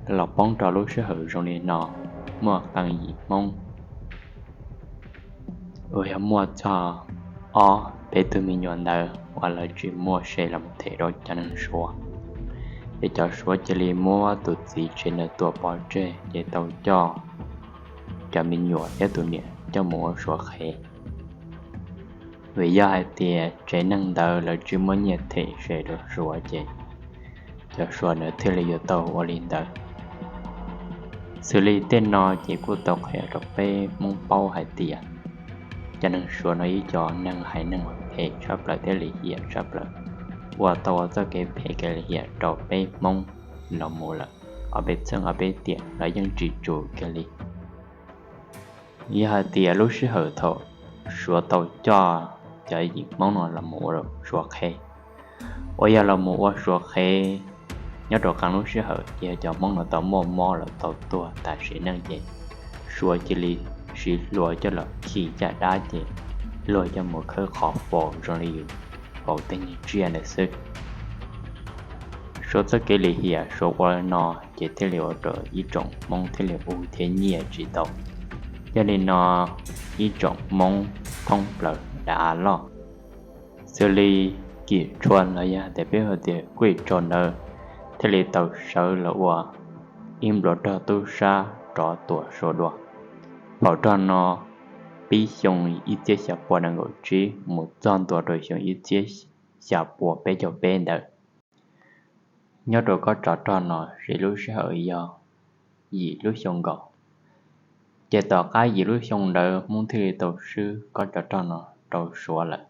Los poob rau lub sij hawm zoo li no, muaj qee yim Hmoob uas yog muaj txog ob peb tug me nyuam ntawd uas lawv tsis muaj se los them rau cov neeg Suav. Ces cov Suav cia li muab tus txiv tsev ntawd tua pov tseg ces tau coj cov me nyuam thiab tus niam coj mus ua Suav qhev. Vim yog hais tias tsev neeg ntawd lawv tsis muaj nyiaj them se rau Suav ces cov Suav ntawd thiaj li yuav tau ua li ntawd. Xws li tej no ces kuj tau qhia rau peb Hmoob paub hais tias cov neeg Suav no ib cov neeg haiv neeg phem tshaj plaws thiab lim hiam tshaj plaws, ua tau ua txoj kev phem kev lim hiam rau peb Hmoob los mus lawm ob peb txheej ob peb tiam los yeej tsis tsum kiag li. Yog hais tias lub sij hawm thaum Suav tau coj cov yim Hmoob no los mus ua Suav qhev, uas yog los mus ua Suav qhev nyob rau qee lub sij hawm ces yog cov Hmoob no tau muaj mob los tau tuag tas sim neej ces Suav cia li siv hluas coj los khi caj dab ces luag coj mus khawb qhov faus zoo li yus faus tej niag tsiaj ntawd xwb. Suav txoj kev lim hiam Suav ua li no ces thiaj li ua rau ib tsoom Hmoob thiaj li ua thiab nyiaj tsis tau. Yog li no ib tsoom Hmoob thoob plaws dav loj xws li Kim Tshuam los yog tias peb hu tias Kuj Tsau ntawd thiaj li tau sawv los ua ib npluav rog tub sab rov tua Suav dua. Phau rog no pib xyoo ib txhiab xya pua nees nkaum tsib mus txog ntua rau xyoo ib txhiab xya pua peb caug peb ntawd. Nyob rau kob tsov rog no siv lub sij hawm yog yim lub xyoo nkaus. Ces tom qab yim lub xyoo ntawd Hmoob thiaj li tau swb kob tsov rog no rau Suav lawm.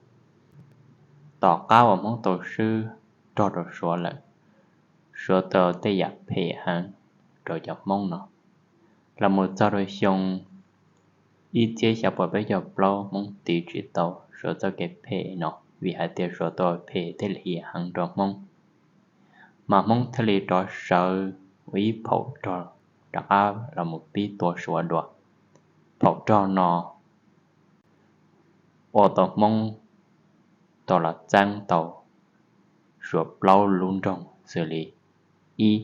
Tom qab uas Hmoob tau swb rog rau Suav lawm, Suav tau tej yam phem heev rau cov Hmoob no. Los mus txog rau xyoo ib txhiab xya pua peb caug plaub Hmoob tiv tsis tau Suav txoj kev phem no vim hais tias Suav tau phem thiab lim hiam heev rau Hmoob. Mas Hmoob thiaj li rov sawv ua ib phaum rog rov qab los mus pib tua Suav dua. Phaum rog no ua tau Hmoob tau los txeeb tau Suav plaub lub nroog xws li ib,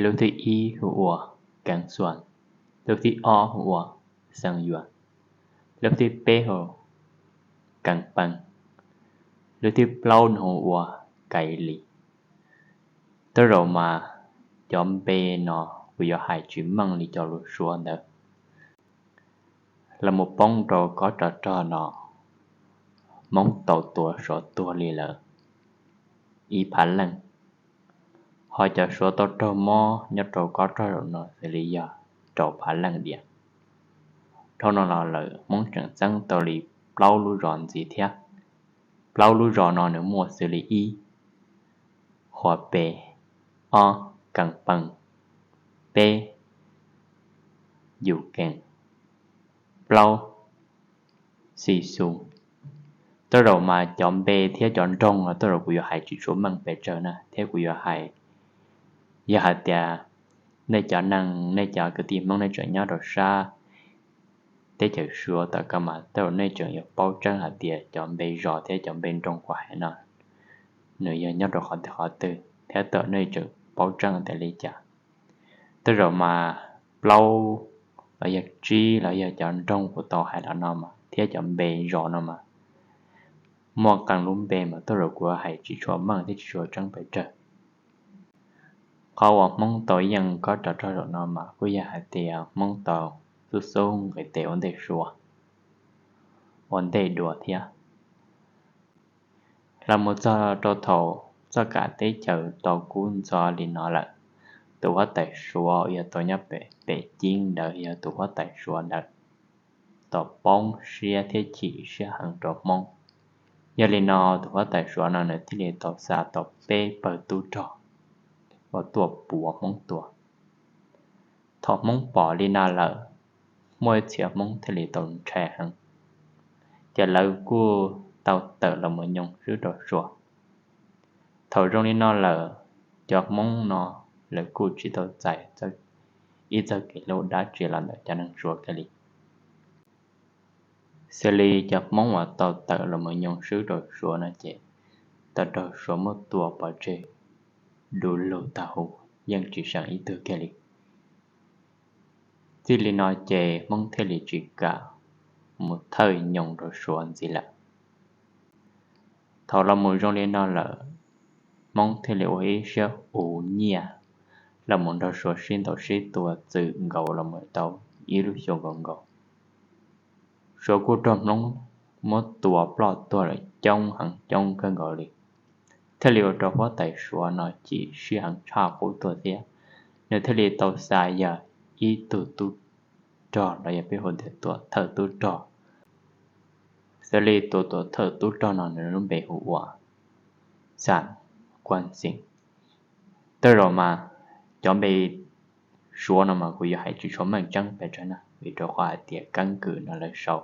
lub thib ib hu ua Keev Xuas, lub thib ob hu ua Xeev Yuas, lub thib peb hu Keev Pees, lub thib plaub no hu ua Kais Lis. Tej zaum mas cov npe no kuv yuav hais tsis meej li cov lus Suav ntawd. Los mus poob rau kob tsov rog no, Hmoob tau tua Suav tuag li lawm ib phav leej, ho cov Suav tau raug mob nyob rau kob tsov rog no xws li yog rau phav leej diam. Dhau no los lawm Hmoob tseem txeeb tau li plaub lub zos ntxiv thiab. Plaub lub zos no nws muaj xws li ib, Huas Pes, ob, Kees Pees, peb, Yus Kees, plaub, Xis Xus. Tej zaum mas cov npe thiab cov nroog no tej zaum kuv yuav hais tsis tshua meej pes tsawg na thiab kuv yuav hais, yog hais tias nej cov neeg, nej cov kwv tij Hmoob nej tseem nyob rau sab teb chaws Suav tom ko mas tej zaum nej tseem yuav paub tseeb hais tias cov npe zos thiab cov npe nroog kuv hais no nws yog nyob rau qhov twg qhov twg thiab tej zaum nej tseem paub tseeb tias li cas. Tej zaum mas plaub los yog tsib los yog cov nroog kuv tau hais los no mas thiab cov npe zos no mas muaj qee lub npe mas tej zaum kuv hais tsis tshua meej thiab tsis tshua tseeb pes tsawg. Qhov uas Hmoob tau yeej kob tsov rog zaum no mas kuj yog hais tias Hmoob tau xub xub nqis tes ua ntej Suav ua ntej dua thiab. Los mus txog rau thaum txoj kam teb chaws tau kub ntxhov li no lawm, tus huab tais Suav uas yog tau nyob pem Civ ntawd yog tus huab tais Suav ntawd tau poob siab thiab chim siab heev rau Hmoob. Yog li no tus huab tais Suav no nws thiaj li tau xa tau peb pawg tub rog uas tuaj puas Hmoob tua. Thaum Hmoob pom li no lawm, muaj ib txhia Hmoob thiaj li tau ntshai heev, ces lawv kuj tau tawm los mus nyoog swb rau Suav. Thaum zoo li no lawm, cov Hmoob no lawv kuj tsis tau txais ib txoj kev hlub dab tsi los ntawm cov neeg Suav kiag li. Xws li cov Hmoob uas tau tawm los mus nyoog swb rau Suav no ces tau raug Suav muab tua pov tseg du lug tag huv. yeej tsis seem ib tug kiag li. Txij li no ces Hmoob thiaj li tsis kam mus thawj nyoos rau Suav ntxiv lawm. Thaum los mus zoo li no lawm, Hmoob thiaj li ua ib siab ua nyiaj los mus nrog Suav sib ntaus sib tua txwm nkaus los mus tau ib lub xyoo nkaus nkaus. Suav kuj raug Hmoob muab tua ploj tuag lawm coob heev, coob kawg nkaus li, thiaj li ua rau huab tais Suav no chim siab heev tshaj qub tuaj thiab. Nws thiaj li tau xa yog ib tug tub rog los yog peb hu tias tuam thawj tub rog. Xws li tus tuam thawj tub rog no nws lub npe hu ua Xam Kuaj Xeem. Tej zaum mas cov npe Suav no mas kuv yuav hais tsis tshua meej tseeb pes tsawg na, vim rau qhov hais tias keeb kwm no lawv sau,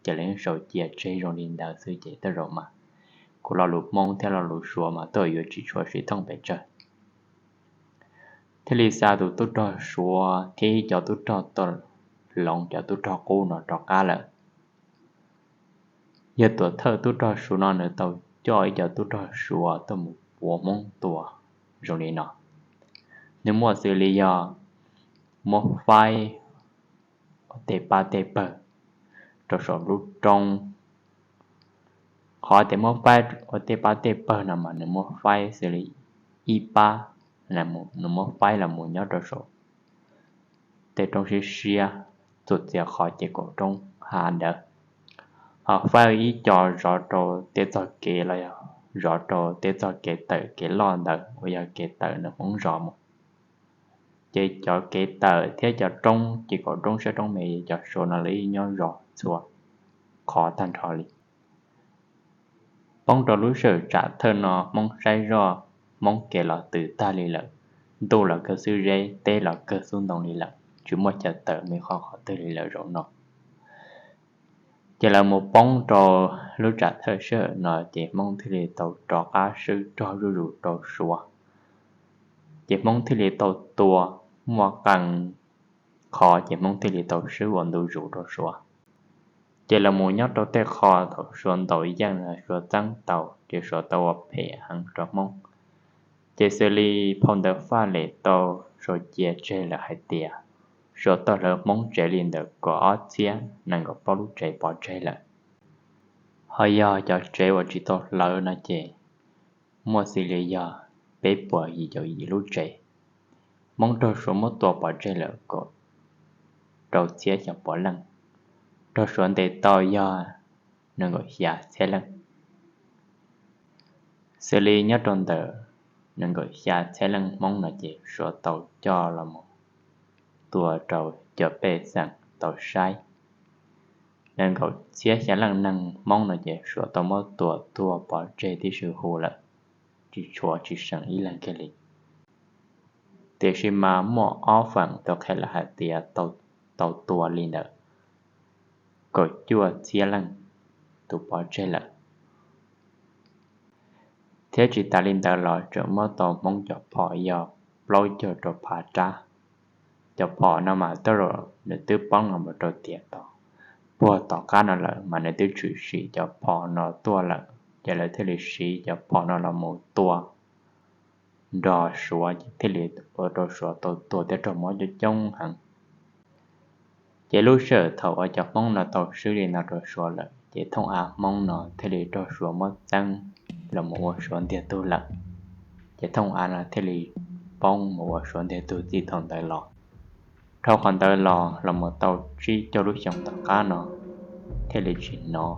ces lawv yeej sau cia tseg zoo li ntawd xwb, ces tej zaum mas kuv lo lus Hmoob thiab lo lus Suav mas tej zaum yuav tsis tshua sib thooj pes tsawg. Thiaj li xa tus tub rog Suav thiab ib cov tub rog tuaj hloov cov tub rog qub no rov qab lawm. Yog tuam thawj tub rog Suav no nws tau coj ib cov tub rog Suav tuaj mus puav Hmoob tua zoo li no. Nws muaj xws li yog muab faib tej pab tej pawg rau saum lub roob. Qhov tias muab faib ua tej pab tej pawg no mas nws muab faib xws li ib pab, nws muab faib los mus nyob rau saum tej roob siab siab txuas txiav qhov ces kaum roob hav ntawd, ho faib ib co zov rau tej txoj kev los yog zov rau tej txoj kev tawm kev loj ntawd uas yog kev tawm ntawm Hmoob zos mus. Ces cov kev tawm thiab cov roob ces kaum roob siab roob me, cov Suav no lawv yeej nyob zov txhua qhov tag nrho li. Poob rau lub sij hawm tsam thawj no Hmoob saib zoj Hmoob kev los twm tag li lawm, ntuj los kawg xub zeb, teb los kawg xub ntoo li lawm, tsis muaj chaw tawm me qhov qhov twg li lawm zaum no. Ces lawv mus poob rau lub tsam thawj sij hawm no ces Hmoob thiaj li tau rov qab swb rog zuj zus rau Suav. Ces Hmoob thiaj li tau tua, muaj qee qhov ces Hmoob thiaj li tau swb ua ntu zus rau Suav. Ces los mus nyob rau tej qho thaum Suav ntaus yeej no Suav txeeb tau ces Suav tau ua phem heev rau Hmoob. Ces xws li phau ntawv Faj Lem tau sau cia tseg lawm hais tias Suav tau hlawv Hmoob tsev li ntawm kaum ob txhiab nees nkaum plaub lub tsev pov tseg lawm. Ho yog cov tsev uas tsis tau hlawv no ces muaj xws li yog peb puas yim caum yim lub tsev. Hmoob raug Suav muab tua pov tseg lawm kaum rau txhiab xya puas leej, raug Suav ntes tau yog nees nkaum xya txhiab leej. Xws li nyob rau ntawm nees nkaum xya txhiab leej Hmoob no ces Suav tau coj los mus tua rau cov pej xeem tau saib. Nees nkaum txhiab xya leej neeg Hmoob no ces Suav tau muab tua tuag pov tseg tib si hu lawm, tsis tshuav tsis seem ib leeg kiag li. Tiam sis mas muaj ob feem tau qhia lawm hais tias tau tua li ntawm kaum cuaj txhiab leej tus pov tseg lawm. Thiab tsis tas li ntawd los tseem muab tau Hmoob cov phom yog plaub caug rau phav rab. Cov phom no mas tej zaum nws twb poob los mus rau tiam tod, puag tom qab no lawm mas nws twb tshwm sim cov phom no tuaj lawm, ces lawv thiaj li siv cov phom no los mus tua nrog Suav, thiaj li ua rau Suav tau tuag thiab raug mob coob coob heev. Ces lub sij hawm thaum uas cov Hmoob no tau swb li no rau Suav lawm ces thooj av Hmoob no thiaj li raug Suav muab txeeb los mus ua Suav ntiag tug lawm. Ces thooj av no thiaj li poob mus ua Suav ntiag tug txij thaum ntawd los. Dhau qhov ntawd los los mus tau tsib caug lub xyoo tom qab no thiaj li tsis hnov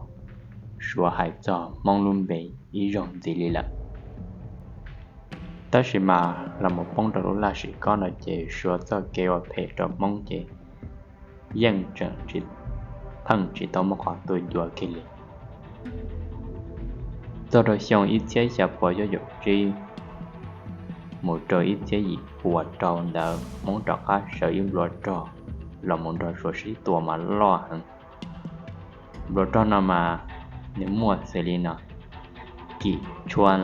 Suav hais txog Hmoob lub npe ib zaug ntxiv li lawm. Tab sis mas los mus poob rau lub laj sim kob no ces Suav txoj kev ua phem rau Hmoob ces yeej tseem tsis, pheej tsis tau muaj qhov tuaj ncua kiag li. Txog rau xyoo ib txhiab xya puas cuaj caum tsib mus rau ib txhiab yim puas rau ntawd Hmoob rov qab sawv ib npluav rog los mus nrog Suav sib tua mas loj heev. Npluav rog no mas nws muaj xws li no: Kim Tshuaj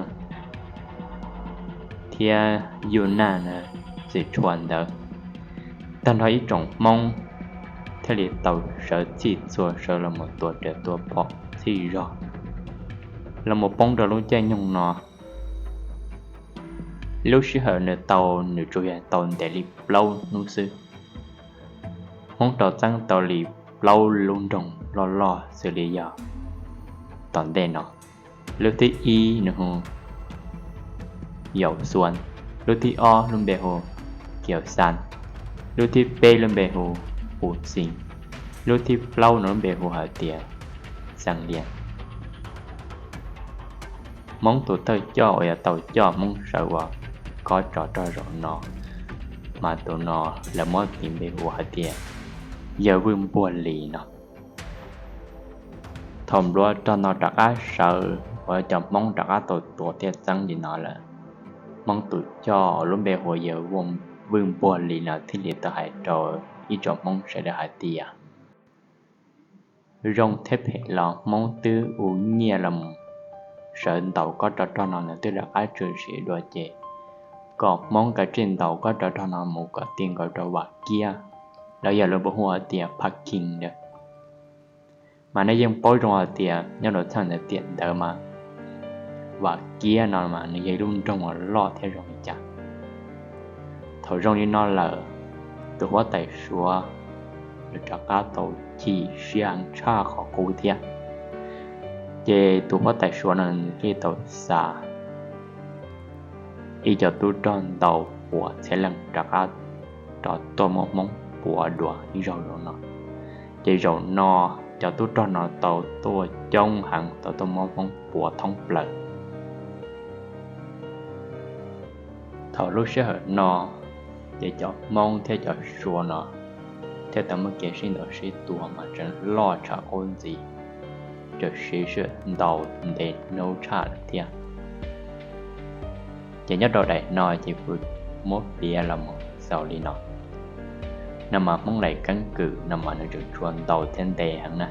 thiab Yuj Naj, Txwm Tshuaj ntawd. Tag nrho ib tsoom Hmoob thiaj li tau sawv txhij txhua sawv los mus tua rawv tua phom txhij zog. Los mus poob rau lub caij nyoog no, Lub sij hawm nws tau nws tsuas yog tau ntev li plaub hnub xwb. Hmoob rau txeeb tau li plaub lub nroog loj loj xws li yog tom ntej no. Lub thib ib nws hu Yaum Xuas, lub thib ob lub npe hu Kiaus Xas, lub thib peb lub npe hu Pus Xis, lub thib plaub no lub npe hu hais tias Xas Lias. Hmoob tus thawj coj uas yog tau coj Hmoob sawv ua kob tsov rog zaum no, mas tus no lawv muab tis npe hu hais tias Yawg Vwj Npuag Lis no. Thaum npluav rog no rov qab sawv uas cov Hmoob rov qab tau tuav thiab txeeb li no lawm, Hmoob tus coj uas lub npe hu ua Yawg Vwj Npuag Lis no thiaj li tau hais rau ib tsoom Hmoob sawv daws hais tias, zoo thiab phem los Hmoob twb ua nyiaj los mus sawv ntaus kob tsov rog no, nws twb rov qab tshwm sim dua ces kom Hmoob kav tsij ntaus kob tsov rog no mus kom ti nkaus rau Vam Kiab, los yog lawv puas hu hais tias Pha Kis ntawd. Mas nej yeej paub zoo hais tias nyob rau txheej ntawd tiam ntawd mas Vam Kiab no mas nws yog ib lub nroog uas loj thiab zoo li cas. Thaum zoo li no lawm, tus huab tais Suav nws rov qab tau chim siab heev tshaj qhov qub thiab. Ces tus huab tais Suav no nws thiaj tau xa ib co tub rog ntau pua txhiab leej rov qab rov tuaj muab Hmoob puav dua ib zaug zaum no. Ces zaum no cov tub rog no tau tuaj coob heev, tau tuaj muab Hmoob puav thoob plaws. Thaum lub sij hawm no, ces cov Hmoob thiab cov Suav no thiaj tau muaj kev sib ntaus sib tua mas tseem loj tshaj qub ntxiv, tseem siv sij hawm ntaus ntev hnub tshaj lawm thiab. Ces nyob rau daim no ces kuv muab piav los mus xaus li no. No mas Hmoob Laim keeb kwm no mas nws tseem tshuav ntau thiab ntev heev na.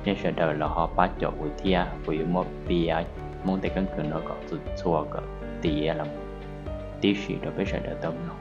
Nej sawv daws los ho pab caum kuv thiab, kuv yuav muab piav Hmoob tej keeb kwm no kom txhua txhua kom tiav los tib si rau peb sawv daws tau mloog.